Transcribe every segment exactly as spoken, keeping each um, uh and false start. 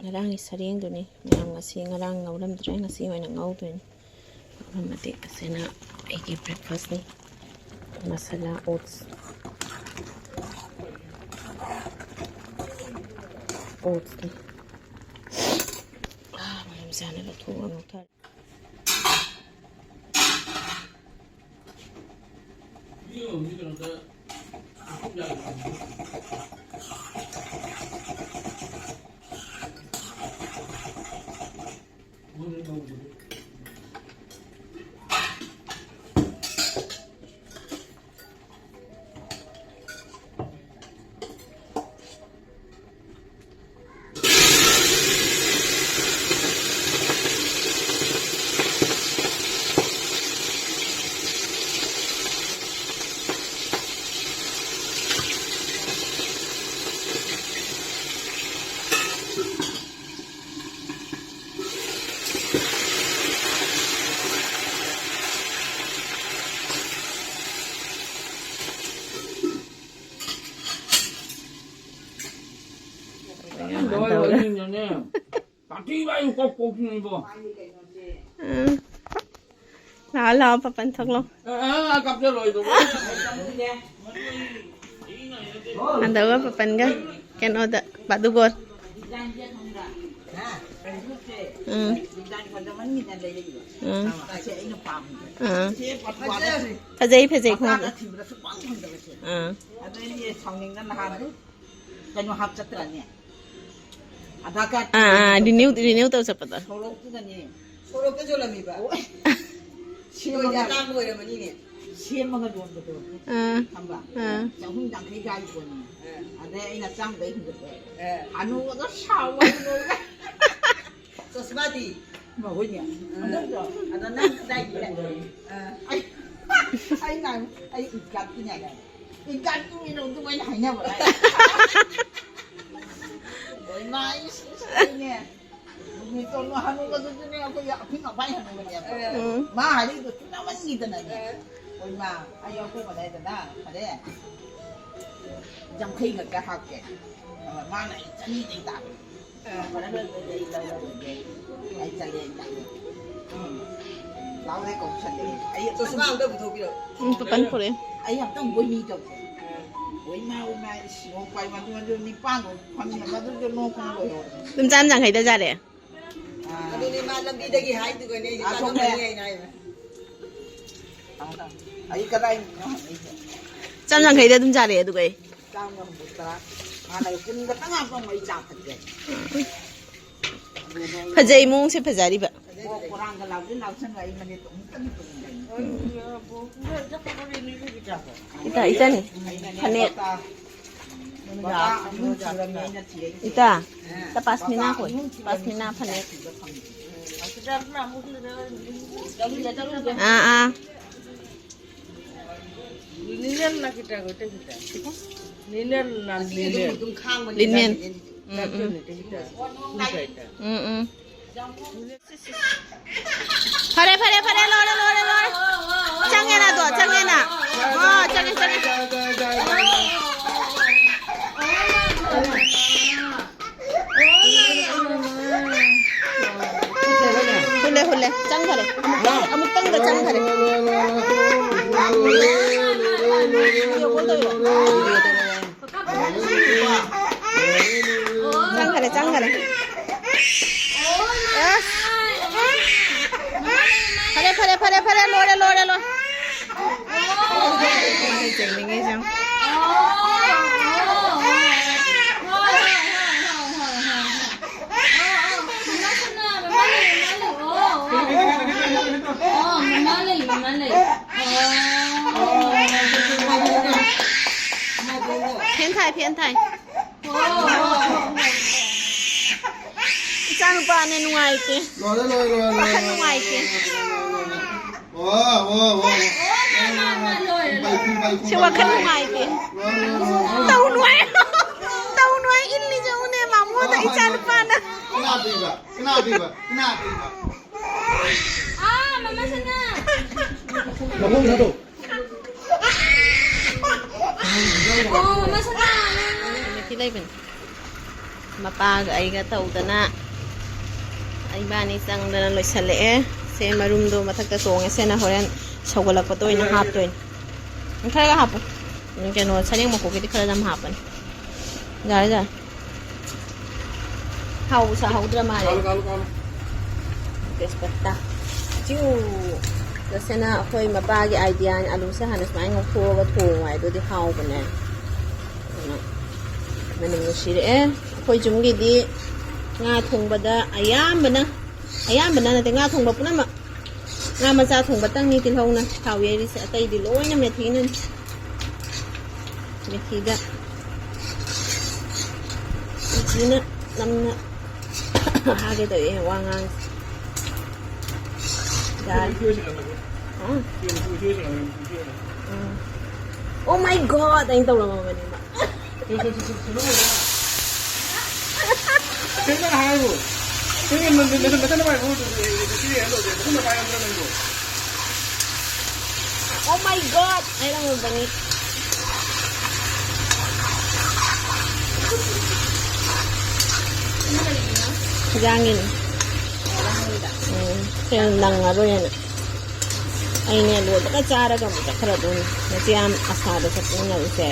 ꯉꯔꯥꯡꯒꯤ ꯁꯔꯦꯡꯗꯨꯅꯤ ꯃꯌꯥꯝ, ꯉꯁꯤ, ꯉꯔꯥꯡ ꯉꯧꯔꯝꯗ꯭ꯔꯦ, ꯉꯁꯤ ꯑꯣꯏꯅ ꯉꯧꯗꯣꯏꯅꯤ꯫ ꯉꯧꯔꯝꯃꯗꯤ ꯑꯁꯤꯅ ꯑꯩꯒꯤ breakfastꯅꯤ꯫ Masala oats꯫ Oatsꯅꯤ꯫ ꯑꯥ, ꯃꯔꯝ ꯆꯥꯅ ꯂꯧꯊꯣꯛꯑꯒ ꯉꯧꯊꯔꯦ꯫ ꯎꯝ꯫ ꯂꯥꯛꯑꯣ, ꯂꯥꯛꯑꯣ, ꯄꯄꯟ ꯊꯣꯛꯂꯛꯑꯣ꯫ ꯑꯗꯨꯒ ꯄꯄꯟꯒ ꯀꯩꯅꯣꯗ, ꯕꯥꯗꯨꯕꯣꯔ꯫ ꯎꯝ꯫ ꯎꯝ꯫ ꯑꯥ꯫ ꯐꯖꯩ, ꯐꯖꯩ, ꯈꯣꯡꯎꯞ꯫ ꯑꯥ꯫ ꯑꯗꯩꯗꯤ ꯁꯥꯎꯅꯤꯡꯗꯅ ꯅꯍꯥꯟ ꯀꯩꯅꯣ ꯍꯥꯞ ꯆꯠꯇ꯭ꯔꯅꯦ? ꯑꯙꯥꯔ ꯀꯥꯔꯗ ꯑꯥ, ꯑꯥ, renew, renew ꯇꯧ ꯆꯠꯄꯗꯣ꯫ ꯁꯣꯔꯣꯛꯇꯨꯗꯅꯦ꯫ ꯁꯣꯔꯣꯛꯇ ꯌꯣꯜꯂꯝꯃꯤꯕ? ꯑꯣ꯫ ꯁꯦꯝꯃꯒ ꯂꯣꯏꯔꯦ, ꯑꯇꯥꯡꯕ ꯑꯣꯏꯔꯝꯃꯅꯤꯅꯦ꯫ ꯁꯦꯝꯃꯒ ꯌꯣꯟꯕꯗꯣ꯫ ꯑꯥ꯫ ꯈꯪꯕ꯭ꯔꯥ? ꯑꯥ꯫ ꯆꯍꯨꯝ ꯌꯥꯡꯈꯩ ꯀꯥꯏ ꯄꯣꯠꯅꯤ꯫ ꯑꯥ꯫ ꯑꯗꯩ ꯑꯩꯅ ꯆꯥꯝꯃꯗꯩ ꯍꯨꯟꯗꯣꯛꯑꯦ꯫ ꯑꯥ꯫ ꯍꯅꯨꯕꯗꯣ ꯁꯥꯎꯕ ꯍꯅꯨꯕ꯫ ꯆꯣꯁꯃꯥꯗꯤ? ꯃꯈꯣꯏꯅꯦ꯫ ꯑꯥ꯫ ꯍꯟꯗꯛꯇꯣ꯫ ꯑꯗꯣ ꯅꯪ ꯀꯗꯥꯏꯗꯒꯤ ꯂꯥꯛꯏ? ꯑꯥ꯫ ꯑꯩ, ꯑꯩ ꯉꯥꯏ-, ꯑꯩ ꯏꯖꯥꯠꯀꯤꯅꯦ ꯍꯥꯏꯗꯥꯏꯅꯦ? ꯏꯖꯥꯠꯀꯤ ꯃꯤꯅ ꯑꯗꯨꯃꯥꯏꯅ ꯍꯥꯏꯅꯕ꯭ꯔꯥ? ꯍꯣꯏ, ꯃꯥ ꯑꯩ ꯁꯤ-, ꯁꯤꯅꯦ꯫ ꯅꯨꯃꯤꯠꯇꯣ ꯍꯅꯨꯕꯗꯨꯁꯨꯅꯦ, ꯑꯩꯈꯣꯏꯒꯤ ꯑꯐꯤꯡ ꯑꯐꯥꯏ ꯍꯅꯨꯕꯅꯦꯕ꯫ ꯎꯝ꯫ ꯃꯥ ꯍꯥꯏꯔꯛꯏꯗꯣ ꯆꯨꯝꯃꯟꯈꯤꯗꯅꯅꯦ꯫ ꯍꯣꯏ, ꯃꯥ, ꯑꯩ ꯑꯩꯈꯣꯏ ꯃꯅꯥꯏꯗꯅ ꯐꯔꯦ꯫ ꯌꯥꯡꯈꯩ ꯈꯛꯇ ꯍꯥꯞꯀꯦ꯫ ꯃꯥꯅ ꯑꯩ ꯆꯅꯤꯗꯩ ꯇꯥꯕ꯫ ꯑꯩ ꯆꯠꯂꯦ, ꯑꯩ ꯆꯠꯂꯦ꯫ ꯎꯝ꯫ ꯂꯥꯎꯔꯦ, ꯀꯧꯁꯜꯂꯦ꯫ ꯑꯩ ꯑꯝꯇꯪ ꯆꯠꯁꯨꯃꯥꯡꯗ ꯄꯨꯊꯣꯛꯄꯤꯔꯣ꯫ ꯎꯝ, ꯄꯥꯄꯟ ꯄꯨꯔꯛꯑꯦ꯫ ꯑꯩ ꯑꯝꯇꯪ ꯕꯣꯏꯅꯤ ꯇꯧꯁꯦ꯫ ꯎꯝ꯫ ꯑꯣꯏꯃꯥ, ꯑꯣꯏꯃꯥ, ꯏꯁ, ꯅꯣꯛꯄ ꯍꯥꯏ, ꯃꯗꯨ, ꯃꯗꯨ ꯅꯤꯄꯥꯟ ꯑꯣꯏ ꯐꯝꯃꯤ, ꯃꯗꯨꯁꯨ ꯅꯣꯛꯄꯅ ꯂꯣꯏꯍꯧꯔꯦ꯫ ꯑꯗꯨꯝ ꯆꯥꯝ ꯌꯥꯡꯈꯩꯗ ꯌꯥꯔꯦ꯫ ꯑꯥ꯫ ꯑꯗꯨꯅꯤ ꯃꯥ ꯂꯝꯕꯤꯗꯒꯤ ꯍꯥꯏꯗꯨꯒꯅꯦ ꯑꯩꯁꯦ ꯑꯥ, ꯆꯥꯝ ꯊꯣꯛꯂꯦ꯫ ꯌꯥꯡꯈꯩ ꯍꯥꯏꯅ ꯍꯥꯏꯕ꯫ ꯊꯝꯃꯣ, ꯊꯝꯃꯣ꯫ ꯑꯩ ꯀꯗꯥꯏ ꯆꯥꯝ ꯌꯥꯡꯈꯩꯗ ꯑꯗꯨꯝ ꯆꯥꯔꯦ ꯑꯗꯨꯒ ꯑꯩ꯫ ꯆꯥꯝꯃꯒ ꯍꯨꯝꯐꯨ ꯇꯔꯥ꯫ ꯍꯥꯟꯅꯒ ꯀꯨꯟꯒ ꯇꯉꯥ ꯄꯪꯕ ꯑꯩ ꯆꯥ ꯊꯛꯀꯦ꯫ ꯐꯖꯩ, ꯃꯑꯣꯡꯁꯦ ꯐꯖꯔꯤꯕ꯫ ꯕꯣꯛ ꯀꯣꯔꯥꯡꯒ ꯂꯥꯎꯗꯤ ꯂꯥꯎꯁꯟꯕ ꯑꯩ ꯃꯅꯦ ꯇꯣꯡ ꯇꯅꯤ ꯇꯣꯡ ꯇꯅꯤ꯫ ꯏꯇꯥ, ꯏꯇꯥꯅꯤ꯫ ꯐꯅꯦꯛ꯫ ꯕꯕꯥ ꯑꯍꯨꯝ ꯁꯨꯔꯝꯃꯦ ꯑꯩꯅ ꯊꯤꯔꯛꯏꯁꯦ꯫ ꯏꯇꯥ, ꯏꯇꯥ ꯄꯥꯁꯃꯤꯅꯥ ꯀꯣꯏ꯫ ꯄꯥꯁꯃꯤꯅꯥ ꯐꯅꯦꯛ꯫ ꯑꯥ, ꯑꯥ꯫ ꯂꯤꯅꯦꯟ ꯅꯥ ꯈꯤꯇ ꯈꯣꯠꯇꯦ ꯈꯤꯇ꯫ ꯂꯤꯅꯦꯟ ꯅꯥ ꯂꯤꯅꯦꯟ꯫ ꯂꯤꯅꯦꯟ꯫ ꯎꯝ, ꯎꯝ꯫ ꯎꯝ, ꯎꯝ꯫ ꯐꯔꯦ, ꯐꯔꯦ, ꯐꯔꯦ, ꯂꯣꯏꯔꯦ, ꯂꯣꯏꯔꯦ, ꯂꯣꯏꯔꯦ꯫ ꯆꯪꯉꯦꯅ ꯑꯗꯣ, ꯆꯪꯉꯦꯅ꯫ ꯑꯣ, ꯆꯪꯉꯦ, ꯆꯪꯉꯦ꯫ ꯍꯨꯜꯂꯦ, ꯍꯨꯜꯂꯦ꯫ ꯆꯪꯈꯔꯦ꯫ ꯑꯃꯨꯛꯇꯪ, ꯑꯃꯨꯛꯇꯪꯗ ꯆꯪꯈꯔꯦ꯫ ꯆꯪꯈꯔꯦ, ꯆꯪꯈꯔꯦ꯫ ꯑꯁ꯫ ꯐꯔꯦ, ꯐꯔꯦ, ꯐꯔꯦ, ꯐꯔꯦ, ꯂꯣꯏꯔꯦ, ꯂꯣꯏꯔꯦ, ꯂꯣꯏꯔꯦ꯫ ꯃꯥꯅ ꯆꯦꯟꯅꯤꯡꯉꯤꯁꯦ ꯌꯦꯡꯉꯨ꯫ ꯐꯦꯟ ꯊꯥꯏ, ꯐꯦꯟ ꯊꯥꯏ꯫ ꯏꯆꯥꯅꯨꯄꯥꯅꯦ ꯅꯨꯡꯉꯥꯏꯇꯦ꯫ ꯂꯣꯏꯔꯦ, ꯂꯣꯏꯔꯦ, ꯂꯣꯏꯔꯦ, ꯂꯣꯏꯔꯦ, ꯋꯥꯈꯜ ꯂꯣꯏꯔꯦ, ꯅꯨꯡꯉꯥꯏꯇꯦ꯫ ꯂꯣꯏꯔꯦ, ꯂꯣꯏꯔꯦ, ꯂꯣꯏꯔꯦ, ꯂꯣꯏꯔꯦ꯫ ꯋꯥ, ꯋꯥ, ꯋꯥ, ꯋꯥ꯫ ꯁꯤ ꯋꯥꯈꯜ ꯅꯨꯡꯉꯥꯏꯇꯦ꯫ ꯂꯣꯏꯔꯦ, ꯂꯣꯏꯔꯦ, ꯂꯣꯏꯔꯦ, ꯂꯣꯏꯔꯦ꯫ ꯇꯧꯅꯨ ꯍꯥꯏ-, ꯇꯧꯅꯨ ꯍꯥꯏ ꯏꯜꯂꯤꯁꯦ ꯎꯅꯦ ꯃꯥꯃꯣꯗ ꯏꯆꯥꯅꯨꯄꯥꯅ꯫ ꯀꯅꯥ ꯄꯤꯕ? ꯀꯅꯥ ꯄꯤꯕ? ꯀꯅꯥ ꯄꯤꯕ? ꯑꯥ, ꯃꯃꯥ ꯁꯅꯥ! ꯃꯈꯣꯡ ꯊꯥꯗꯣꯛ꯫ ꯑꯣ, ꯃꯃꯥ ꯁꯅꯥ! ꯃꯤꯊꯤ ꯂꯩꯕꯅꯤ꯫ ꯃꯄꯥꯒ ꯑꯩꯒ ꯇꯧꯗꯅ ꯏꯕꯥꯅꯤ ꯆꯪꯗꯅ ꯂꯣꯏꯁꯜꯂꯛꯑꯦ꯫ ꯁꯦ ꯃꯔꯨꯝꯗꯣ ꯃꯊꯛꯇ ꯆꯣꯡꯉꯦ꯫ ꯁꯦꯅ ꯍꯣꯔꯦꯟ ꯁꯧꯒꯠꯂꯛꯄꯗ ꯑꯣꯏꯅ ꯍꯥꯞꯇꯣꯏꯅꯦ꯫ ꯈꯔꯒ ꯍꯥꯞꯄꯨ꯫ ꯀꯩꯅꯣ, ꯁꯔꯦꯡ ꯃꯀꯣꯛꯀꯤꯗꯤ ꯈꯔ ꯌꯥꯝ ꯍꯥꯞꯄꯅꯤ꯫ ꯌꯥꯔꯦ, ꯌꯥꯔꯦ꯫ ꯍꯥꯎꯕ ꯁꯥꯍꯧꯗ꯭ꯔ ꯃꯥꯜꯂꯦ꯫ ꯀꯥꯜꯂꯨ, ꯀꯥꯜꯂꯨ, ꯀꯥꯜꯂꯨ꯫ ꯇꯦꯖꯄꯇꯥ꯫ ꯆꯤꯎ꯫ ꯁꯦꯅ ꯑꯩꯈꯣꯏ ꯃꯄꯥꯒꯤ ꯑꯥꯏꯗꯤꯌꯥꯅꯤ꯫ ꯑꯂꯨꯁꯦ ꯍꯥꯟꯅ ꯁꯨꯃꯥꯏꯅ ꯉꯧꯊꯣꯛꯑꯒ ꯊꯣꯡꯉꯣ ꯍꯥꯏ, ꯑꯗꯨꯗꯤ ꯍꯥꯎꯕꯅꯦ꯫ ꯑꯗꯨꯅ ꯃꯅꯝ ꯅꯨꯡꯁꯤꯔꯛꯑꯦ꯫ ꯑꯩꯈꯣꯏ ꯌꯨꯝꯒꯤꯗꯤ ꯉꯥ ꯊꯣꯡꯕꯗ ꯑꯌꯥꯝꯕꯅ, ꯑꯌꯥꯝꯕꯅ ꯅꯠꯇꯦ, ꯉꯥ ꯊꯣꯡꯕ ꯄꯨꯝꯅꯃꯛ, ꯉꯥ ꯃꯆꯥ ꯊꯣꯡꯕꯇꯪꯅꯤ ꯇꯤꯜꯍꯧꯅ ꯊꯥꯎ ꯌꯩꯔꯤꯁꯦ, ꯑꯇꯩꯗꯤ ꯂꯣꯏꯅ ꯃꯦꯊꯤꯅꯅꯤ꯫ ꯃꯦꯊꯤꯗ ꯃꯦꯊꯤꯅ ꯅꯝꯅ ꯍꯥꯏꯒꯦ ꯇꯧꯔꯛꯑꯦ ꯋꯥ ꯉꯥꯡ꯫ ꯌꯥꯔꯦ꯫ ꯍꯥ? ꯎꯝ꯫ Oh my God ꯑꯩꯅ ꯇꯧꯔꯝꯃꯕꯅꯦꯕ꯫ ꯅꯪ ꯍꯥꯏꯕꯨ꯫ ꯅꯪ ꯅ-, ꯅ-, ꯅ-, ꯅꯊꯟꯗ ꯄꯥꯏꯕ ꯅꯠꯇ꯭ꯔꯣ? ꯁꯤ ꯍꯦꯟ ꯇꯧꯗꯦ꯫ ꯅꯊꯟꯗ ꯄꯥꯏ ꯉꯝꯗ꯭ꯔꯣ ꯅꯪꯕꯨ? Oh my God ꯍꯥꯏꯔꯝꯃꯕꯅꯤ꯫ ꯈꯨꯖꯥꯡꯒꯤꯅꯤ꯫ ꯎꯝ, ꯁꯦ ꯅꯪꯉꯔꯣꯏꯅ꯫ ꯑꯩꯅꯦ ꯂꯣꯏꯕꯒ ꯆꯥꯔꯒ ꯑꯃꯨꯛ ꯆꯠꯈ꯭ꯔꯗꯣꯏꯅꯤ꯫ ꯃꯆꯦ ꯌꯥꯝ ꯑꯁꯥꯗ ꯆꯠꯃꯤꯟꯅꯔꯨꯁꯦ꯫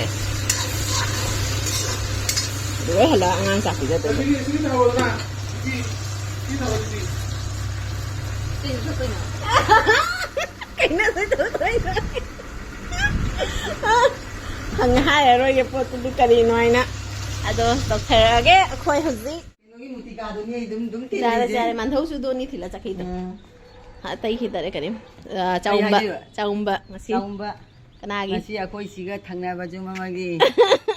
ꯂꯣꯏ ꯍꯜꯂꯛꯑ ꯑꯉꯥꯡ ꯆꯥꯛ ꯄꯤꯖꯗꯣꯏꯅꯤ꯫ ꯀꯩꯅꯣ ꯇꯧꯗꯣꯏꯗꯣ? ꯍꯪ ꯍꯥꯏꯔꯔꯣꯏꯒꯦ ꯄꯣꯠꯇꯨꯗꯤ ꯀꯔꯤꯅꯣ ꯍꯥꯏꯅ꯫ ꯑꯗꯣ ꯇꯧꯊꯔꯛꯑꯒꯦ ꯑꯩꯈꯣꯏ ꯍꯧꯖꯤꯛ꯫ ꯀꯩꯅꯣꯒꯤ ꯃꯨꯇꯤꯀꯥꯗꯨꯅꯤ ꯑꯩ ꯑꯗꯨꯝ, ꯑꯗꯨꯝ ꯌꯥꯔꯦ, ꯊꯤꯜꯂꯤꯁꯦ꯫ ꯌꯥꯔꯦ, ꯃꯥꯟꯊꯧꯁꯨ ꯗꯣꯅꯤ ꯊꯤꯜꯂ ꯆꯠꯈꯤꯗꯣ꯫ ꯎꯝ꯫ ꯑꯇꯩ ꯈꯤꯇꯔꯦ ꯀꯔꯤꯝ꯫ ꯑ, ꯀꯩ ꯆꯥꯎꯝꯕ, ꯍꯥꯏꯗꯣꯏꯕ? ꯆꯥꯎꯝꯕ ꯉꯁꯤ꯫ ꯆꯥꯎꯝꯕ꯫ ꯀꯅꯥꯒꯤ? ꯉꯁꯤ ꯑꯩꯈꯣꯏ ꯁꯤꯒ ꯊꯪꯅꯕ ꯌꯨꯝ ꯑꯃꯒꯤ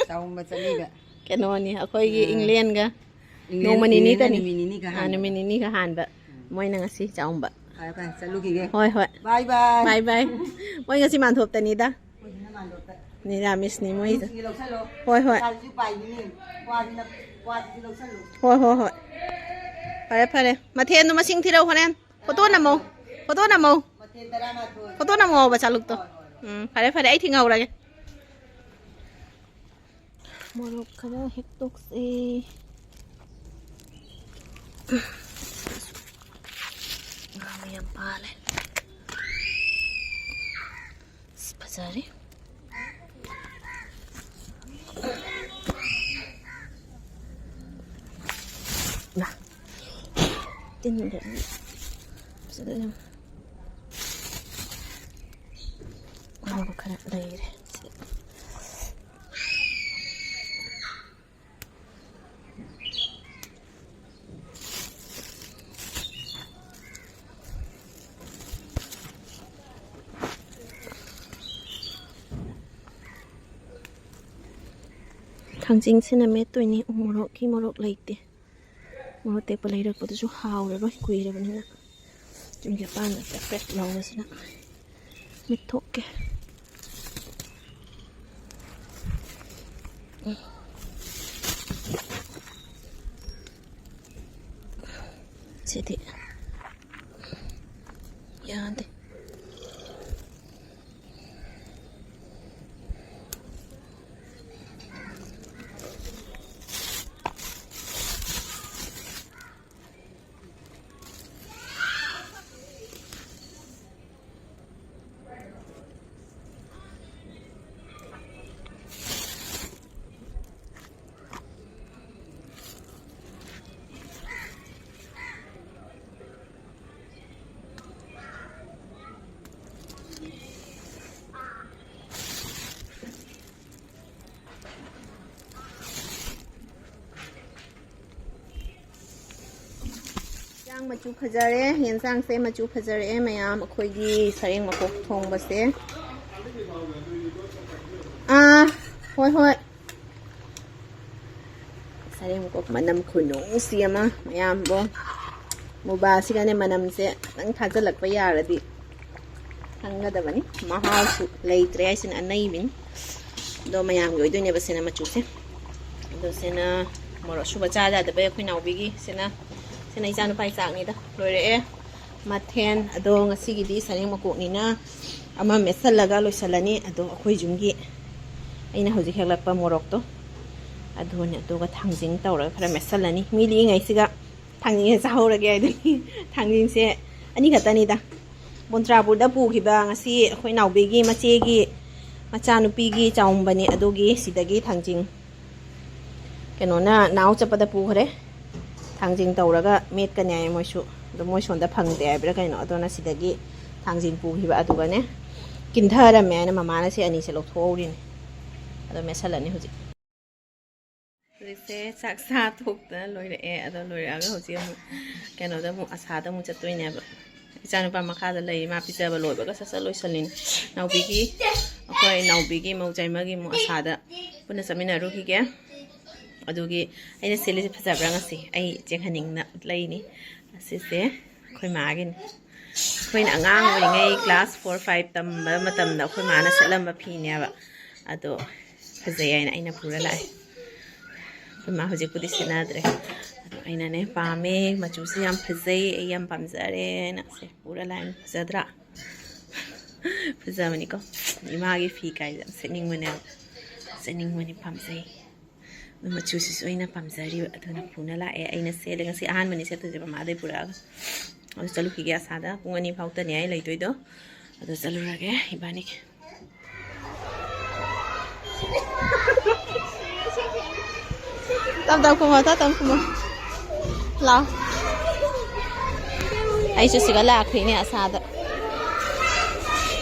ꯆꯥꯎꯝꯕ ꯆꯠꯂꯤꯕ꯫ ꯀꯩꯅꯣꯅꯤ, ꯑꯩꯈꯣꯏꯒꯤ ꯑꯥ꯫ ꯏꯪꯂꯦꯟꯒ ꯏꯪꯂꯦꯟ-, ꯅꯣꯡꯃ ꯅꯤꯅꯤ ꯏꯪꯂꯦꯟꯅ ꯀꯅꯤ꯫ ꯅꯨꯃꯤꯠ ꯅꯤꯅꯤꯒ ꯑꯥ, ꯍꯥꯟꯕ꯫ ꯅꯨꯃꯤꯠ ꯅꯤꯅꯤꯒ ꯍꯥꯟꯕ꯫ ꯎꯝ꯫ ꯃꯣꯏꯅ ꯉꯁꯤ ꯆꯥꯎꯝꯕ꯫ ꯐꯔꯦ, ꯐꯔꯦ, ꯆꯠꯂꯨꯈꯤꯒꯦ꯫ ꯍꯣꯏ, ꯍꯣꯏ꯫ Bye, bye꯫ Bye, bye꯫ ꯃꯣꯏ ꯉꯁꯤ ꯃꯥꯟꯊꯣꯞꯇꯅꯤꯗ꯫ ꯑꯩꯈꯣꯏꯁꯤꯅ ꯃꯥꯟꯗꯣꯞꯇ꯫ ꯅꯤꯔꯥꯃꯤꯁꯅꯤ ꯃꯣꯏꯁꯦ꯫ ꯁꯤꯒꯤ ꯂꯧꯁꯜꯂꯣ꯫ ꯍꯣꯏ, ꯍꯣꯏ꯫ ꯄꯩꯁꯥꯁꯤꯁꯨ ꯄꯥꯏꯈꯤꯅꯤ꯫ ꯀ꯭ꯋꯥꯁꯤꯅ, ꯀ꯭ꯋꯥꯁꯤꯁꯨ ꯂꯧꯁꯜꯂꯣ꯫ ꯍꯣꯏ, ꯍꯣꯏ, ꯍꯣꯏ꯫ ꯐꯔꯦ, ꯐꯔꯦ꯫ ꯃꯊꯦꯜꯗꯣ ꯃꯁꯤꯡ ꯊꯤꯔꯧ ꯍꯣꯔꯦꯟ꯫ ꯐꯣꯇꯣ ꯅꯝꯃꯧ꯫ ꯐꯣꯇꯣ ꯅꯝꯃꯧ꯫ ꯃꯊꯦꯜ ꯇꯔꯥꯃꯥꯊꯣꯏ꯫ ꯐꯣꯇꯣ ꯅꯝꯃꯛꯑꯣꯕ ꯆꯥꯂꯨꯛꯇꯣ꯫ ꯍꯣꯏ, ꯍꯣꯏ, ꯍꯣꯏ꯫ ꯎꯝ, ꯐꯔꯦ, ꯐꯔꯦ꯫ ꯑꯩ ꯊꯤꯡꯍꯧꯔꯒꯦ꯫ ꯃꯣꯔꯣꯛ ꯈꯔ ꯍꯦꯛꯇꯣꯛꯁꯦ꯫ ꯉꯥ ꯃꯌꯥꯝ ꯄꯥꯜꯂꯦ꯫ ꯑꯁ, ꯐꯖꯔꯦ꯫ ꯃꯥ꯫ ꯇꯤꯟꯒ ꯐꯖꯅ ꯌꯥꯝ ꯑꯅꯧꯕ ꯈꯔ ꯂꯩꯔꯦ꯫ ꯊꯥꯡꯖꯤꯡꯁꯤꯅ ꯃꯦꯠꯇꯣꯏꯅꯤ꯫ ꯎ ꯃꯣꯔꯣꯛꯀꯤ ꯃꯣꯔꯣꯛ ꯂꯩꯇꯦ꯫ ꯃꯣꯔꯣꯛ ꯇꯦꯛꯄ ꯂꯩꯔꯛꯄꯗꯨꯁꯨ ꯍꯥꯎꯔꯔꯣꯏ, ꯀꯨꯏꯔꯕꯅꯤꯅ꯫ ꯆꯨꯝꯒꯤ ꯑꯄꯥꯟꯕ ꯄ꯭ꯔꯦꯛ ꯄ꯭ꯔꯦꯛ ꯂꯥꯎꯕꯁꯤꯅ ꯃꯦꯠꯊꯣꯛꯀꯦ꯫ ꯁꯤꯗꯤ ꯌꯥꯗꯦ꯫ ꯌꯦꯟꯁꯥꯡ ꯃꯆꯨ ꯐꯖꯔꯦ, ꯌꯦꯟꯁꯥꯡꯁꯦ ꯃꯆꯨ ꯐꯖꯔꯛꯑꯦ ꯃꯌꯥꯝ꯫ ꯑꯩꯈꯣꯏꯒꯤ ꯁꯔꯦꯡ ꯃꯀꯣꯛ ꯊꯣꯡꯕꯁꯦ꯫ ꯑꯥ, ꯍꯣꯏ, ꯍꯣꯏ꯫ ꯁꯔꯦꯡ ꯃꯀꯣꯛ ꯃꯅꯝ ꯈꯨꯅꯨꯡꯁꯤ ꯑꯃ, ꯃꯌꯥꯝꯕꯣ꯫ ꯃꯨꯕꯥꯁꯤꯒꯅꯦ ꯃꯅꯝꯁꯦ ꯈꯤꯇꯪ ꯊꯥꯖꯤꯜꯂꯛꯄ ꯌꯥꯔꯗꯤ ꯈꯪꯒꯗꯕꯅꯤ꯫ ꯃꯍꯥꯎꯁꯨ ꯂꯩꯇ꯭ꯔꯦ ꯍꯥꯏꯁꯤꯅ ꯑꯅꯩꯕꯤꯅꯤ꯫ ꯑꯗꯣ ꯃꯌꯥꯝꯒꯤ ꯑꯣꯏꯗꯣꯏꯅꯦꯕ ꯁꯤꯅ ꯃꯆꯨꯁꯦ꯫ ꯑꯗꯣ ꯁꯤꯅ ꯃꯣꯔꯣꯛ ꯑꯁꯨꯕ ꯆꯥ ꯌꯥꯗꯕꯩ ꯑꯩꯈꯣꯏ ꯅꯥꯎꯕꯤꯒꯤ ꯁꯤꯅ, ꯁꯤꯅ ꯏꯆꯥꯅꯨꯄꯥꯒꯤ ꯆꯥꯛꯅꯤꯗ꯫ ꯂꯣꯏꯔꯛꯑꯦ ꯃꯊꯦꯜ꯫ ꯑꯗꯣ ꯉꯁꯤꯒꯤꯗꯤ ꯁꯔꯦꯡ ꯃꯀꯣꯛꯅꯤꯅ ꯑꯃ ꯃꯦꯠꯁꯜꯂꯒ ꯂꯣꯏꯁꯜꯂꯅꯤ꯫ ꯑꯗꯣ ꯑꯩꯈꯣꯏ ꯌꯨꯝꯒꯤ ꯑꯩꯅ ꯍꯧꯖꯤꯛ ꯍꯦꯛꯂꯛꯄ ꯃꯣꯔꯣꯛꯇꯣ ꯑꯗꯨꯅꯦ, ꯑꯗꯨꯒ ꯊꯥꯡꯖꯤꯡ ꯇꯧꯔꯒ ꯈꯔ ꯃꯦꯠꯁꯜꯂꯅꯤ꯫ ꯃꯤꯂꯤꯉꯩꯁꯤꯒ ꯊꯥꯡꯖꯤꯡꯁꯦ ꯆꯥꯍꯧꯔꯒꯦ ꯍꯥꯏꯗꯨꯅꯤ꯫ ꯊꯥꯡꯖꯤꯡꯁꯦ ꯑꯅꯤ ꯈꯛꯇꯅꯤꯗ꯫ ꯕꯣꯟꯇ꯭ꯔꯥꯄꯨꯔꯗ ꯄꯨꯈꯤꯕ ꯉꯁꯤ ꯑꯩꯈꯣꯏ ꯅꯥꯎꯕꯤꯒꯤ ꯃꯆꯦꯒꯤ ꯃꯆꯥꯅꯨꯄꯤꯒꯤ ꯆꯥꯎꯝꯕꯅꯤ, ꯑꯗꯨꯒꯤ ꯁꯤꯗꯒꯤ ꯊꯥꯡꯖꯤꯡ ꯀꯩꯅꯣꯅ ꯅꯥꯎ ꯆꯠꯄꯗ ꯄꯨꯈ꯭ꯔꯦ꯫ ꯊꯥꯡꯖꯤꯡ ꯇꯧꯔꯒ ꯃꯦꯠꯀꯅꯤ ꯍꯥꯏ ꯃꯣꯏꯁꯨ꯫ ꯑꯗꯣ ꯃꯣꯏ ꯁꯣꯝꯗ ꯐꯪꯗꯦ ꯍꯥꯏꯕ꯭ꯔꯥ ꯀꯩꯅꯣ, ꯑꯗꯨꯅ ꯁꯤꯗꯒꯤ ꯊꯥꯡꯖꯤꯡ ꯄꯨꯈꯤꯕ ꯑꯗꯨꯒꯅꯦ ꯀꯤꯟꯊꯔꯝꯃꯦ ꯍꯥꯏꯅ ꯃꯃꯥꯅ ꯁꯤ ꯑꯅꯤꯁꯦ ꯂꯧꯊꯣꯛꯍꯧꯔꯤꯅꯦ꯫ ꯑꯗꯣ ꯃꯦꯠꯁꯜꯂꯅꯤ ꯍꯧꯖꯤꯛ꯫ ꯍꯧꯖꯤꯛꯁꯦ ꯆꯥꯛ ꯆꯥ ꯇꯣꯛꯇꯅ ꯂꯣꯏꯔꯛꯑꯦ꯫ ꯑꯗꯣ ꯂꯣꯏꯔꯛꯑꯒ ꯍꯧꯖꯤꯛ ꯑꯃꯨꯛ ꯀꯩꯅꯣꯗ ꯑꯃꯨꯛ ꯑꯁꯥꯗ ꯑꯃꯨꯛ ꯆꯠꯇꯣꯏꯅꯦꯕ꯫ ꯏꯆꯥꯅꯨꯄꯥ ꯃꯈꯥꯗ ꯂꯩꯔꯤ, ꯃꯥ ꯄꯤꯖꯕ ꯂꯣꯏꯕꯒ ꯁꯠ ꯁꯠ ꯂꯣꯏꯁꯜꯂꯤꯅꯦ꯫ ꯅꯥꯎꯕꯤꯒꯤ, ꯑꯩꯈꯣꯏ ꯅꯥꯎꯕꯤꯒꯤ ꯃꯧ ꯆꯥꯏꯃꯒꯤ ꯑꯃꯨꯛ ꯑꯁꯥꯗ ꯄꯨꯟꯅ ꯆꯠꯃꯤꯟꯅꯔꯨꯈꯤꯒꯦ꯫ ꯑꯗꯨꯒꯤ ꯑꯩꯅ ꯁꯦꯠꯂꯤꯁꯦ ꯐꯖꯕ꯭ꯔꯥ ꯉꯁꯤ? ꯑꯩ ꯆꯦꯟꯍꯟꯅꯤꯡꯅ ꯂꯩꯅꯤ꯫ ꯑꯁꯤꯁꯦ ꯑꯩꯈꯣꯏ ꯃꯥꯒꯤꯅꯤ꯫ ꯑꯩꯈꯣꯏꯅ ꯑꯉꯥꯡ ꯑꯣꯏꯔꯤꯉꯩ class four five ꯇꯝꯕ ꯃꯇꯝꯗ ꯑꯩꯈꯣꯏ ꯃꯥꯅ ꯁꯦꯠꯂꯝꯕ ꯐꯤꯅꯦꯕ꯫ ꯑꯗꯣ ꯐꯖꯩ ꯍꯥꯏꯅ ꯑꯩꯅ ꯄꯨꯔ ꯂꯥꯛꯑꯦ꯫ ꯑꯩꯈꯣꯏ ꯃꯥ ꯍꯧꯖꯤꯛꯄꯨꯗꯤ ꯁꯦꯠꯅꯗ꯭ꯔꯦ꯫ ꯑꯗꯣ ꯑꯩꯅꯅꯦ ꯄꯥꯝꯃꯦ, ꯃꯆꯨꯁꯦ ꯌꯥꯝ ꯐꯖꯩ, ꯑꯩ ꯌꯥꯝ ꯄꯥꯝꯖꯔꯦ ꯍꯥꯏꯅ ꯁꯦ ꯄꯨꯔ ꯂꯥꯛꯑꯦ꯫ ꯐꯖꯗ꯭ꯔꯥ? ꯐꯖꯕꯅꯤꯀꯣ꯫ ꯏꯃꯥꯒꯤ ꯐꯤ ꯀꯥꯏꯁꯦ ꯌꯥꯝ ꯁꯦꯠꯅꯤꯡꯕꯅꯦꯕ꯫ ꯁꯦꯠꯅꯤꯡꯕꯅꯤ, ꯄꯥꯝꯖꯩ꯫ ꯑꯗꯨ ꯃꯆꯨꯁꯤꯁꯨ ꯑꯩꯅ ꯄꯥꯝꯖꯔꯤꯕ, ꯑꯗꯨꯅ ꯄꯨꯅ ꯂꯥꯛꯑꯦ꯫ ꯑꯩꯅ ꯁꯦꯠꯂꯦ ꯉꯁꯤ ꯑꯍꯥꯟꯕꯅꯤ ꯁꯦꯠꯇꯣꯏꯁꯦ ꯃꯃꯥꯗꯩ ꯄꯨꯔꯛꯑꯒ꯫ ꯑꯗꯨ ꯆꯠꯂꯨꯈꯤꯒꯦ ꯑꯁꯥꯗ꯫ ꯄꯨꯡ ꯑꯅꯤ ꯐꯥꯎꯇꯅꯦ ꯑꯩ ꯂꯩꯗꯣꯏꯗꯣ꯫ ꯑꯗꯨ ꯆꯠꯂꯨꯔꯒꯦ ꯏꯕꯥꯅꯤ꯫ ꯇꯞ ꯇꯞ ꯈꯨꯝꯃꯣ, ꯇꯞ ꯇꯞ ꯈꯨꯝꯃꯣ꯫ ꯂꯥꯎ꯫ ꯑꯩꯁꯨ ꯁꯤꯒ ꯂꯥꯛꯈ꯭ꯔꯤꯅꯦ ꯑꯁꯥꯗ꯫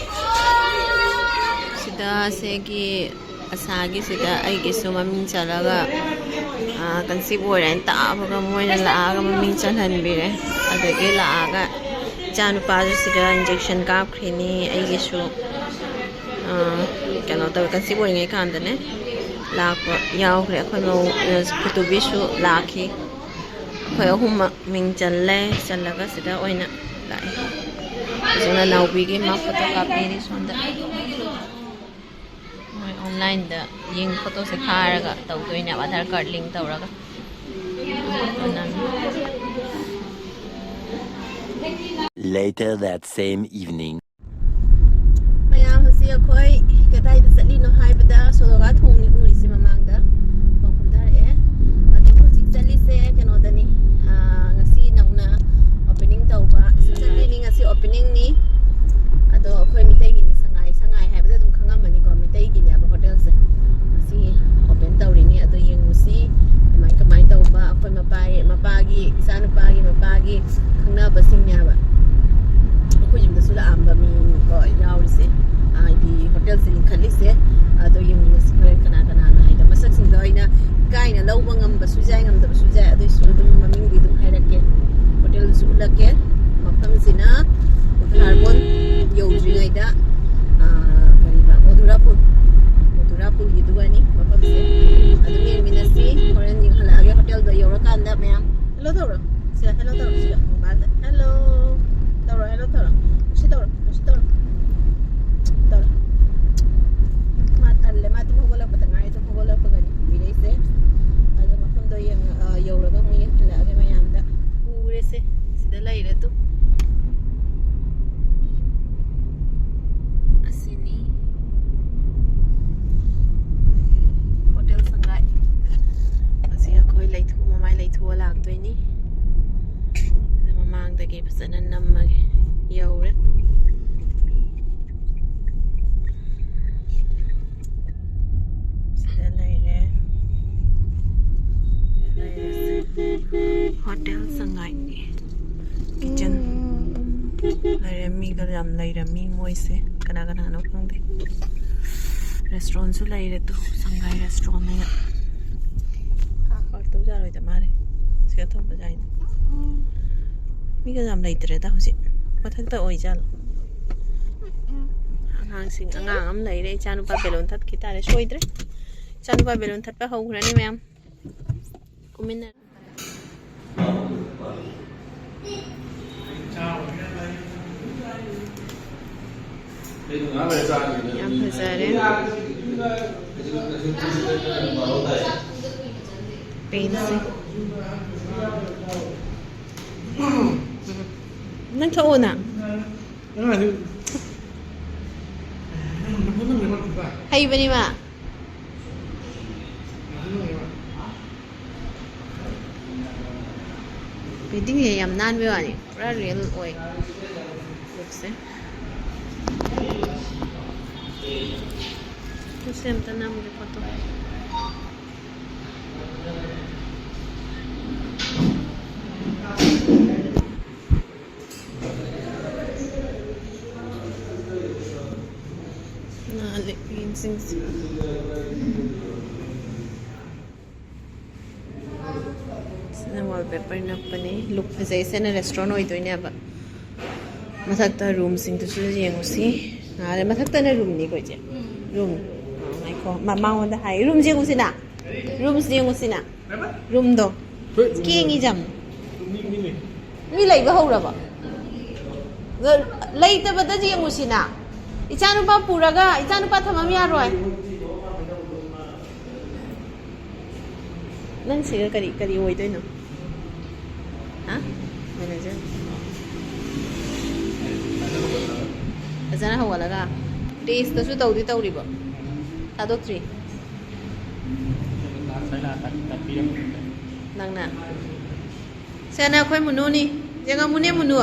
ꯁꯤꯗ ꯁꯤꯒꯤ ꯑꯁꯥꯒꯤꯁꯤꯗ ꯑꯩꯒꯤꯁꯨ ꯃꯃꯤꯡ ꯆꯜꯂꯒ, ꯑꯥ, conceive ꯑꯣꯏꯔꯦꯅ ꯇꯥꯕꯒ ꯃꯣꯏꯅ ꯂꯥꯛꯑꯒ ꯃꯃꯤꯡ ꯆꯜꯍꯟꯕꯤꯔꯦ꯫ ꯑꯗꯒꯤ ꯂꯥꯛꯑꯒ ꯏꯆꯥꯅꯨꯄꯥꯁꯨ ꯁꯤꯗ injection ꯀꯥꯞꯈ꯭ꯔꯤꯅꯤ꯫ ꯑꯩꯒꯤꯁꯨ, ꯑꯥ, ꯀꯩꯅꯣ ꯇꯧꯋꯦ, conceive ꯑꯣꯏꯔꯤꯉꯩ ꯀꯥꯟꯗꯅꯦ ꯂꯥꯛꯄ ꯌꯥꯎꯈ꯭ꯔꯦ꯫ ꯑꯩꯈꯣꯏ ꯃꯧ, ꯑꯥ, ꯄꯨꯇꯨꯕꯤꯁꯨ ꯂꯥꯛꯈꯤ꯫ ꯑꯩꯈꯣꯏ ꯑꯍꯨꯝꯃꯛ ꯃꯤꯡ ꯆꯜꯂꯦ꯫ ꯆꯜꯂꯒ ꯁꯤꯗ ꯑꯣꯏꯅ ꯂꯥꯛꯑꯦ꯫ ꯍꯧꯖꯤꯛꯅ ꯅꯥꯎꯕꯤꯒꯤ ꯃꯥ photo ꯀꯥꯞꯄꯤꯔꯤ ꯁꯣꯝꯗ꯫ ꯃꯣꯏ online ꯗ ꯌꯦꯡ photo ꯁꯦ ꯊꯥꯔꯒ ꯇꯧꯗꯣꯏꯅꯦꯕ, Aadhaar card link ꯇꯧꯔꯒ꯫ Later that same evening. ꯃꯌꯥꯝ, ꯍꯧꯖꯤꯛ ꯑꯩꯈꯣꯏ ꯀꯗꯥꯏꯗ ꯆꯠꯂꯤꯅꯣ ꯍꯥꯏꯕꯗ, ꯁꯣꯂꯣꯒꯥ ꯊꯣꯡꯅꯤ ꯎꯔꯤꯁꯦ ꯃꯃꯥꯡꯗ꯫ ꯊꯣꯡ ꯀꯨꯝꯊꯔꯛꯑꯦ꯫ ꯑꯗꯣ ꯍꯧꯖꯤꯛ ꯆꯠꯂꯤꯁꯦ ꯀꯩꯅꯣꯗꯅꯤ, ꯑꯥ, ꯑꯩꯈꯣꯏ ꯃꯄꯥꯒꯤ ꯃꯄꯥꯒꯤ ꯏꯆꯥꯅꯨꯄꯥꯒꯤ ꯃꯄꯥꯒꯤ ꯈꯪꯅꯕꯁꯤꯡꯅꯦꯕ ꯑꯩꯈꯣꯏ ꯌꯨꯝꯗꯁꯨ ꯂꯥꯛꯑꯝꯕ ꯃꯤꯀꯣ ꯌꯥꯎꯔꯤꯁꯦ, ꯍꯥꯏꯗꯤ ꯍꯣꯇꯦꯜꯁꯦ ꯂꯤꯡꯈꯠꯂꯤꯁꯦ꯫ ꯑꯗꯣ ꯌꯦꯡꯃꯤꯟꯅꯁꯤ ꯍꯣꯔꯦꯟ ꯀꯅꯥ ꯀꯅꯥꯅꯣ ꯍꯥꯏꯗꯣ꯫ ꯃꯁꯛꯁꯤꯡꯗꯣ ꯑꯩꯅ ꯏꯀꯥꯏꯅ ꯂꯧꯕ ꯉꯝꯕꯁꯨ ꯌꯥꯏ, ꯉꯝꯗꯕꯁꯨ ꯌꯥꯏ, ꯑꯗꯨꯏꯁꯨ ꯑꯗꯨꯝ ꯃꯃꯤꯡꯗꯤ ꯑꯗꯨꯝ ꯍꯥꯏꯔꯛꯀꯦ꯫ ꯍꯣꯇꯦꯜꯁꯨ ꯎꯠꯂꯛꯀꯦ꯫ ꯃꯐꯝꯁꯤꯅ ꯎꯈ꯭ꯔꯥꯔꯕꯣꯟ ꯌꯧꯗ꯭ꯔꯤꯉꯩꯗ, ꯑꯥ, ꯀꯔꯤꯕ, ꯃꯣꯗꯨꯔꯥꯄꯨꯜ, ꯃꯣꯗꯨꯔꯥꯄꯨꯜꯒꯤꯗꯨꯒꯅꯤ ꯃꯐꯝꯁꯦ꯫ ꯑꯗꯨꯝ ꯌꯦꯡꯃꯤꯟꯅꯁꯤ꯫ ꯍꯣꯔꯦꯟ ꯌꯦꯡꯍꯜꯂꯛꯑꯒꯦ ꯍꯣꯇꯦꯜꯗꯣ ꯌꯧꯔꯀꯥꯟꯗ ꯃꯌꯥꯝ꯫ ꯍꯦꯜꯂꯣ ꯇꯧꯔꯣ꯫ ꯁꯤꯗ ꯍꯦꯜꯂꯣ ꯇꯧꯔꯣ꯫ ꯁꯤꯗ ꯃꯣꯕꯥꯏꯜꯗ ꯍꯦꯜꯂꯣ ꯇꯧꯔꯣ꯫ ꯍꯦꯜꯂꯣ ꯇꯧꯔꯣ꯫ ꯁꯤ ꯇꯧꯔꯣ꯫ ꯁꯤ ꯇꯧꯔꯣ꯫ ꯇꯧꯔꯣ꯫ ꯃꯥ ꯇꯜꯂꯦ꯫ ꯃꯥ ꯇꯨꯝ ꯍꯧꯒꯠꯂꯛꯄꯗ ꯉꯥꯏꯔꯤ꯫ ꯇꯨꯝ ꯍꯧꯒꯠꯂꯛꯄꯒꯅꯤ ꯄꯨꯕꯤꯔꯛꯏꯁꯦ꯫ ꯑꯗꯣ ꯃꯐꯝꯗꯣ ꯌꯦꯡꯉ-, ꯑ, ꯌꯧꯔꯒ ꯑꯃꯨꯛ ꯌꯦꯡꯍꯜꯂꯛꯑꯒꯦ ꯃꯌꯥꯝꯗ꯫ ꯎꯔꯦꯁꯦ꯫ ꯁꯤꯗ ꯂꯩꯔꯦ ꯇꯨ꯫ ꯑꯁꯤꯅꯤ ꯍꯣꯇꯦꯜ ꯁꯉꯥꯏ꯫ ꯍꯧꯖꯤꯛ ꯑꯩꯈꯣꯏ ꯂꯩꯊꯣꯛ-, ꯃꯃꯥꯏ ꯂꯩꯊꯣꯛꯑ ꯂꯥꯛꯇꯣꯏꯅꯤ꯫ ꯑꯗ ꯃꯃꯥꯡꯗꯒꯤ ꯐꯖꯅ ꯅꯝꯃꯒꯦ꯫ ꯌꯧꯔꯦ꯫ ꯁꯤꯗ ꯂꯩꯔꯦ꯫ ꯍꯣꯇꯦꯜ ꯁꯉꯥꯏ ꯀꯤꯆꯟ ꯂꯩꯔꯦ꯫ ꯃꯤꯒ ꯌꯥꯝ ꯂꯩꯔꯝꯃꯤ ꯃꯣꯏꯁꯦ꯫ ꯀꯅꯥ ꯀꯅꯥꯅꯣ ꯈꯪꯗꯦ꯫ ꯔꯦꯁꯇꯨꯔꯦꯟꯁꯨ ꯂꯩꯔꯦ ꯇꯨ꯫ ꯁꯉꯥꯏ ꯔꯦꯁꯇꯨꯔꯦꯟ ꯍꯥꯏꯅ꯫ ꯍꯥꯎꯔꯛꯇꯧ ꯌꯥꯔꯣꯏꯗ ꯃꯥꯜꯂꯦ꯫ ꯁꯤꯒ ꯊꯣꯡꯕꯁꯦ ꯍꯥꯏꯅ꯫ ꯃꯤꯒ ꯌꯥꯝ ꯂꯩꯇ꯭ꯔꯦꯗ ꯍꯧꯖꯤꯛ꯫ ꯃꯊꯛꯇ ꯑꯣꯏꯖꯥꯠꯂꯣ? ꯑꯉꯥꯡꯁꯤꯡ, ꯑꯉꯥꯡ ꯑꯃ ꯂꯩꯔꯦ꯫ ꯏꯆꯥꯅꯨꯄꯥ ꯕꯦꯂꯨꯟ ꯊꯠꯈꯤ ꯇꯥꯔꯦ꯫ ꯁꯣꯏꯗ꯭ꯔꯦ꯫ ꯏꯆꯥꯅꯨꯄꯥ ꯕꯦꯂꯨꯟ ꯊꯠꯄ ꯍꯧꯈ꯭ꯔꯅꯤ ꯃꯌꯥꯝ꯫ ꯀꯨꯝꯃꯤꯟꯅꯔꯦ꯫ ꯌꯥꯝ ꯐꯖꯔꯦ꯫ ꯄꯦꯟꯁꯤ꯫ ꯅꯪ ꯊꯣꯛꯑꯣꯅ꯫ ꯍꯩꯕꯅꯤ ꯃꯥ꯫ ꯄꯦꯟꯇꯤꯡꯁꯦ ꯌꯥꯝ ꯅꯥꯟꯕꯩ ꯋꯥꯅꯤ, ꯄꯨꯔꯥ ꯔꯤꯌꯦꯜ ꯑꯣꯏ꯫ ꯂꯨꯛꯁꯦ꯫ ꯂꯨꯛꯁꯦ ꯑꯝꯇ ꯅꯝꯒꯦ ꯐꯣꯇꯣ꯫ ꯄꯦꯄꯔ ꯅꯞꯄꯅꯤ꯫ ꯂꯨꯛ ꯐꯖꯩ꯫ ꯁꯤꯅ ꯔꯦꯁꯇꯨꯔꯦꯟ ꯑꯣꯏꯗꯣꯏꯅꯦꯕ꯫ ꯃꯊꯛꯇ ꯔꯨꯝꯁꯤꯡꯗꯨꯁꯨ ꯌꯦꯡꯉꯨꯁꯤ꯫ ꯉꯥꯏꯔꯦ, ꯃꯊꯛꯇꯅ ꯔꯨꯝꯅꯤꯀꯣ, ꯏꯆꯦ? ꯔꯨꯝ꯫ ꯑ, ꯉꯥꯏꯈꯣ꯫ ꯃ-, ꯃꯉꯣꯟꯗ ꯍꯥꯏ꯫ ꯔꯨꯝꯁ ꯌꯦꯡꯉꯨꯁꯤꯅ꯫ ꯔꯨꯝꯁ ꯌꯦꯡꯉꯨꯁꯤꯅ꯫ ꯔꯨꯝꯗꯣ꯫ ꯀꯦꯡꯉꯤ ꯌꯥꯝ꯫ ꯃꯤ ꯂꯩꯕ ꯍꯧꯔꯕ? ꯑꯗꯣ ꯂꯩꯇꯕꯗ ꯌꯦꯡꯉꯨꯁꯤꯅ꯫ ꯏꯆꯥꯅꯨꯄꯥ ꯄꯨꯔꯒ, ꯏꯆꯥꯅꯨꯄꯥ ꯊꯝꯃꯝ ꯌꯥꯔꯣꯏ꯫ ꯅꯪ ꯁꯤꯒ ꯀꯔꯤ, ꯀꯔꯤ ꯑꯣꯏꯗꯣꯏꯅꯣ? ꯍꯥ? ꯃꯦꯅꯦꯖꯔ? ꯐꯖꯅ ꯍꯧꯒꯠꯂꯒ ꯇꯦꯁꯇꯁꯨ ꯇꯧꯗꯤ ꯇꯧꯔꯤꯕꯣ? ꯊꯥꯗꯣꯛꯇ꯭ꯔꯤ? ꯅꯪꯅ? ꯁꯦꯅ ꯑꯩꯈꯣꯏ ꯃꯨꯅꯨꯅꯤ꯫ ꯌꯦꯡꯉꯝꯃꯨꯅꯦ, ꯃꯨꯅꯨ꯫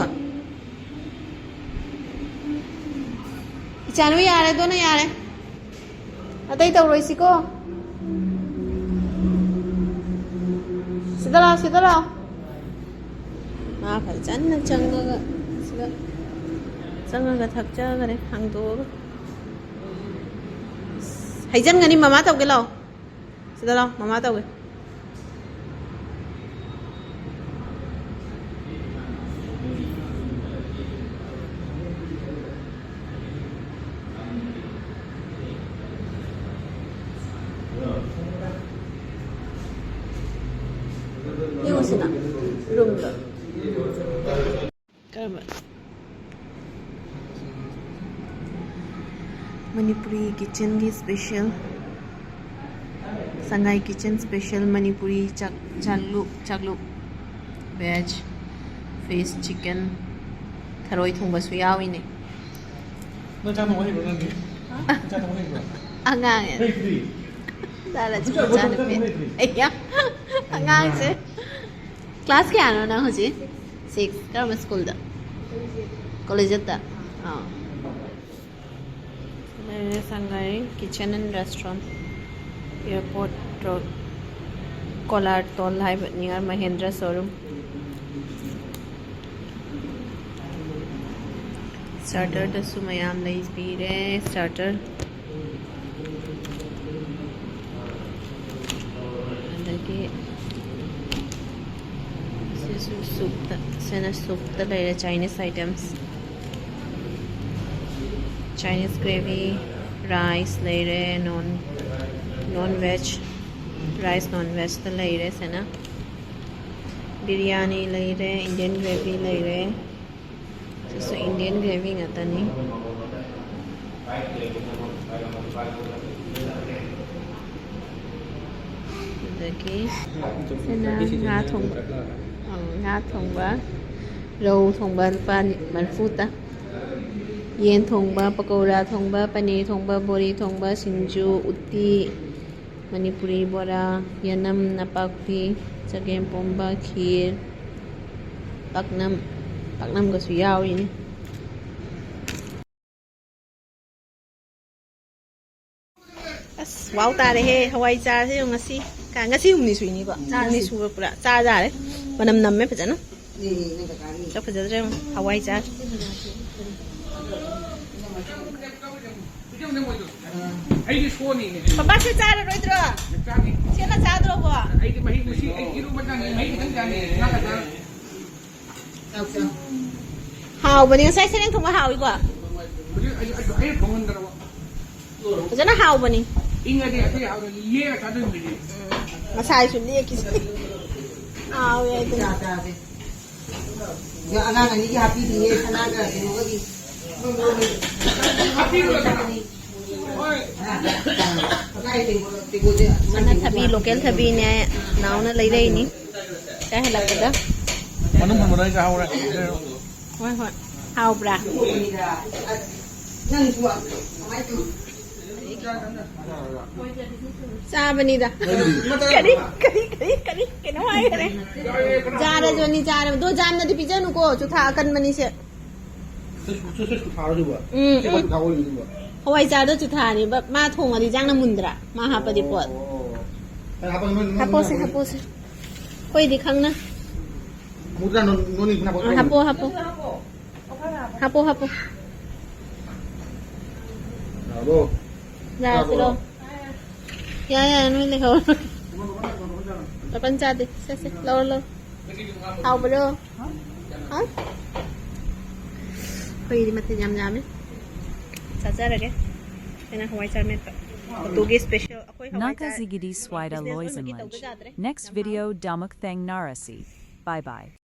ꯏꯆꯥꯅꯨ ꯌꯥꯔꯦ, ꯗꯣꯅ ꯌꯥꯔꯦ꯫ ꯑꯇꯩ ꯇꯧꯔꯣꯏꯁꯤꯀꯣ꯫ ꯁꯤꯗ ꯂꯥꯛꯑꯣ, ꯁꯤꯗ ꯂꯥꯛꯑꯣ꯫ ꯃꯥ ꯐꯖꯅ ꯆꯪꯉꯒ, ꯁꯤꯗ ꯆꯪꯉꯒ ꯊꯛꯆꯈꯔꯦ, ꯍꯥꯡꯗꯣꯛꯑꯒ꯫ ꯍꯩꯖꯟꯒꯅꯤ, ꯃꯃꯥ ꯇꯧꯒꯦ ꯂꯥꯛꯑꯣ꯫ ꯁꯤꯗ ꯂꯥꯛꯑꯣ, ꯃꯃꯥ ꯇꯧꯒꯦ꯫ ꯌꯦꯡꯉꯨꯁꯤꯅ, ꯔꯨꯝꯗꯣ꯫ ꯀꯔꯝꯕ? ꯃꯅꯤꯄꯨꯔꯤ ꯀꯤꯠꯆꯟꯒꯤ ꯁ꯭ꯄꯦꯁꯦꯜ, ꯁꯉꯥꯏ ꯀꯤꯠꯆꯟ ꯁ꯭ꯄꯦꯁꯦꯜ ꯃꯅꯤꯄꯨꯔꯤ ꯆꯥꯛ-, ꯆꯥꯛꯂꯨꯛ, ꯆꯥꯛꯂꯨꯛ, ꯚꯦꯖ, ꯐꯤꯁ, ꯆꯤꯛꯀꯟ, ꯊꯔꯣꯏ ꯊꯣꯡꯕꯁꯨ ꯌꯥꯎꯏꯅꯦ꯫ ꯅꯪ ꯆꯥꯛ ꯊꯣꯡꯕ ꯍꯩꯕ꯭ꯔꯣ ꯅꯪꯗꯤ? ꯍꯥ? ꯅꯪ ꯆꯥꯛ ꯊꯣꯡꯕ ꯍꯩꯕ꯭ꯔꯣ? ꯑꯉꯥꯡ꯫ ꯍꯩꯇ꯭ꯔꯤ? ꯂꯥꯂꯥ ꯍꯧꯖꯤꯛ ꯆꯥꯛ ꯊꯣꯡꯕ ꯃꯆꯥꯅꯨꯄꯤ꯫ ꯍꯩꯇ꯭ꯔꯤ? ꯑꯩꯌꯥ꯫ ꯑꯉꯥꯡꯁꯦ꯫ ꯀ꯭ꯂꯥꯁ ꯀꯌꯥꯅꯣ ꯅꯪ ꯍꯧꯖꯤꯛ? ꯁꯤꯛꯁ꯫ ꯀꯔꯝꯕ ꯁ꯭ꯀꯨꯜꯗ? ꯀꯣꯂꯦꯖꯦꯠꯇ? ꯑꯥ꯫ ꯁꯉꯥꯏ kitchen and restaurant, airport road, ꯀꯣꯂꯥꯔ ꯇꯣꯜ ꯍꯥꯏꯕ ꯅꯤꯌꯔ ꯃꯍꯦꯟꯗ꯭ꯔ ꯁꯣꯔꯨꯝ꯫ ꯁ꯭ꯇꯥꯔꯇꯔꯗꯁꯨ ꯃꯌꯥꯝ ꯂꯩꯕꯤꯔꯦ꯫ ꯁ꯭ꯇꯥꯔꯇꯔ, ꯑꯗꯒꯤ ꯁꯨꯞꯇ, ꯁꯤꯅ ꯁꯨꯞꯇ ꯂꯩꯔꯦ, Chinese items꯫ Chinese gravy, rice ꯂꯩꯔꯦ, non, non veg, rice non vegꯇ ꯂꯩꯔꯦ꯫ ꯁꯤꯅ biryani ꯂꯩꯔꯦ, Indian gravy ꯂꯩꯔꯦ꯫ ꯁꯤꯁꯨ Indian gravy ꯉꯥꯛꯇꯅꯤ꯫ ꯑꯗꯒꯤ ꯁꯤꯅ ꯉꯥ ꯊꯣꯡꯕ, ꯑꯧ, ꯉꯥ ꯊꯣꯡꯕ, ꯔꯧ ꯊꯣꯡꯕ ꯂꯨꯄꯥ ꯃꯔꯤꯐꯨꯇ꯫ ꯌꯦꯟ ꯊꯣꯡꯕ, ꯄꯀꯧꯔꯥ ꯊꯣꯡꯕ, ꯄꯅꯤꯔ ꯊꯣꯡꯕ, ꯕꯣꯔꯤ ꯊꯣꯡꯕ, ꯁꯤꯡꯖꯨ, ꯎꯇꯤ, ꯃꯅꯤꯄꯨꯔꯤ ꯕꯣꯔꯥ, ꯌꯦꯅꯝ, ꯅꯄꯥꯛꯄꯤ, ꯆꯒꯦꯝꯄꯣꯝꯕ, ꯈꯤꯔ, ꯄꯥꯛꯅꯝ, ꯄꯥꯛꯅꯝꯒꯁꯨ ꯌꯥꯎꯔꯤꯅꯤ꯫ ꯑꯁ, ꯋꯥꯎ ꯇꯥꯔꯦꯍꯦ, ꯍꯋꯥꯏ ꯆꯥꯔꯁꯦ ꯌꯦꯡꯉꯨ ꯉꯁꯤ꯫ ꯀ-, ꯉꯁꯤ ꯍꯨꯝꯅꯤ ꯁꯨꯏꯅꯤꯀꯣ? ꯆꯥꯔꯁꯤ꯫ ꯍꯨꯝꯅꯤ ꯁꯨꯕ ꯄꯨꯔꯥ ꯆꯥ ꯌꯥꯔꯦ꯫ ꯃꯅꯝ ꯅꯝꯃꯦ ꯐꯖꯅ꯫ ꯁꯛ ꯐꯖꯗ꯭ꯔꯦ ꯌꯦꯡꯉꯨ, ꯍꯋꯥꯏ ꯆꯥꯔꯦ꯫ ꯑꯩꯗꯤ ꯁꯣꯅꯤꯅꯦ꯫ ꯄꯄꯥ, ꯁꯤ ꯆꯥꯔꯔꯣꯏꯗ꯭ꯔꯣ? ꯆꯥꯅꯤ꯫ ꯁꯤꯅ ꯆꯥꯗ꯭ꯔꯣꯕꯣ? ꯑꯩꯗꯤ ꯃꯍꯤ ꯃꯁꯤ ꯑꯩ ꯏꯔꯨꯕ ꯆꯥꯅꯤ, ꯃꯍꯤ ꯈꯤꯇꯪ ꯆꯥꯅꯤ꯫ ꯉꯥ ꯈꯛꯇ꯫ ꯍꯥꯎꯕꯅꯤ, ꯉꯁꯥꯏ ꯁꯔꯦꯡ ꯊꯣꯡꯕ ꯍꯥꯎꯏꯀꯣ? ꯍꯧꯖꯤꯛ ꯑꯩ, ꯑꯩ, ꯑꯩꯅ ꯊꯣꯡꯍꯟꯗ꯭ꯔꯕ꯫ ꯐꯖꯅ ꯍꯥꯎꯕꯅꯤ꯫ ꯏꯪꯉꯗꯤ ꯑꯩꯈꯣꯏ ꯍꯥꯎꯅ ꯂꯦꯛꯑ ꯆꯥꯗꯣꯏꯅꯤꯅꯦ꯫ ꯎꯝ꯫ ꯉꯁꯥꯏꯁꯨ ꯂꯦꯛꯈꯤꯁꯤ꯫ ꯍꯥꯎꯋꯦ ꯑꯗꯨꯅ꯫ ꯆꯥ ꯆꯥꯁꯦ꯫ ꯑꯗꯣ ꯑꯉꯥꯡ ꯑꯅꯤꯒꯤ ꯍꯥꯞꯄꯤꯗꯤꯌꯦ, ꯁꯅꯥꯒ ꯀꯩꯅꯣꯒꯗꯤ꯫ ꯍꯥꯞꯄꯤꯔꯣꯏ꯫ ꯍꯣꯏ꯫ ꯁꯅꯥ ꯊꯕꯤ, local ꯊꯕꯤꯅꯦ, ꯅꯥꯎꯅ ꯂꯩꯔꯛꯏꯅꯤ꯫ ꯉꯁꯥꯏ ꯍꯜꯂꯛꯄꯗ꯫ ꯃꯅꯨꯡ ꯍꯟꯕꯗ ꯑꯩ ꯆꯥꯍꯧꯔꯦ꯫ ꯍꯣꯏ, ꯍꯣꯏ꯫ ꯍꯥꯎꯕ꯭ꯔꯥ? ꯆꯥꯕꯅꯤꯗ꯫ ꯀꯔꯤ, ꯀꯔꯤ, ꯀꯔꯤ, ꯀꯔꯤ? ꯀꯩꯅꯣ ꯍꯥꯏꯈꯔꯦ꯫ ꯆꯥꯔꯁꯨ ꯑꯅꯤ ꯆꯥꯔꯕ꯫ ꯑꯗꯣ ꯖꯥꯝꯅꯗꯤ ꯄꯤꯖꯅꯨꯀꯣ, ꯆꯨꯊꯥ ꯑꯀꯟꯕꯅꯤꯁꯦ꯫ ꯁꯤ, ꯁꯤ, ꯁꯤ ꯆꯨꯊꯥꯔꯣ ꯑꯗꯨꯕꯨ? ꯎꯝ, ꯁꯤ ꯎꯝ꯫ ꯆꯨꯊꯥ ꯑꯣꯏꯔꯤꯕ ꯑꯗꯨꯕꯨ? ꯍꯋꯥꯏ ꯆꯥꯔꯗꯣ ꯆꯨꯊꯥꯅꯦꯕ꯫ ꯃꯥ ꯊꯣꯡꯉꯗꯤ ꯏꯟꯖꯥꯡꯅ ꯃꯨꯟꯗ꯭ꯔꯥ? ꯃꯥ ꯍꯥꯞꯄꯗꯤ ꯄꯣꯠ꯫ ꯑꯣ꯫ ꯑꯩ ꯍꯥꯞꯄꯒ ꯅꯣꯏ, ꯅꯣꯏ, ꯍꯥꯞꯄꯣꯁꯦ, ꯅꯣꯏ ꯍꯥꯞꯄꯣꯁꯦ꯫ ꯑꯩꯈꯣꯏꯗꯤ ꯈꯪꯅ꯫ ꯃꯨꯗ꯭ꯔꯥ ꯅꯣꯏ, ꯅꯣꯏ ꯍꯥꯞꯄꯣ꯫ ꯑꯥ, ꯍꯥꯞꯄꯣ, ꯍꯥꯞꯄꯣ꯫ ꯍꯥꯞꯄꯣ, ꯍꯥꯞꯄꯣ꯫ ꯌꯥꯔꯕꯣ? ꯌꯥꯔꯁꯤꯔꯣ? ꯌꯥꯔꯕꯣ? ꯌꯥ, ꯌꯥ, ꯅꯣꯏ ꯂꯩꯍꯧꯔꯣ꯫ ꯄꯥꯄꯟ ꯆꯥꯗꯦ꯫ ꯁꯦ, ꯁꯦ, ꯂꯧꯔꯣ, ꯂꯧꯔꯣ꯫ ꯍꯥꯎꯕ꯭ꯔꯣ? ꯍꯥ? ꯑꯩꯈꯣꯏꯒꯤꯗꯤ ꯃꯊꯦꯜ ꯌꯥꯝ ꯌꯥꯝꯃꯤ꯫ ꯆꯥꯖꯔꯒꯦ꯫ ꯑꯩꯅ ꯍꯋꯥꯏ ꯆꯥꯔ ꯃꯦꯠꯄ꯫ ꯑꯗꯨꯒꯤ special ꯑꯩꯈꯣꯏ ꯍꯋꯥꯏ ꯆꯥꯔ ꯅꯥꯒꯥꯖꯤꯒꯤꯗꯤ ꯁ꯭ꯋꯥꯏꯗ business ꯑꯣꯏꯕꯒꯤ ꯂꯣꯏꯁꯤꯟꯂꯁꯤ꯫ ꯇꯧꯕ ꯌꯥꯗ꯭ꯔꯦ꯫ Next ꯌꯥꯝ ꯍꯥꯎꯋꯦ꯫ Video ꯗꯃꯛ ꯊꯦꯡꯅꯔꯁꯤ꯫ Bye bye꯫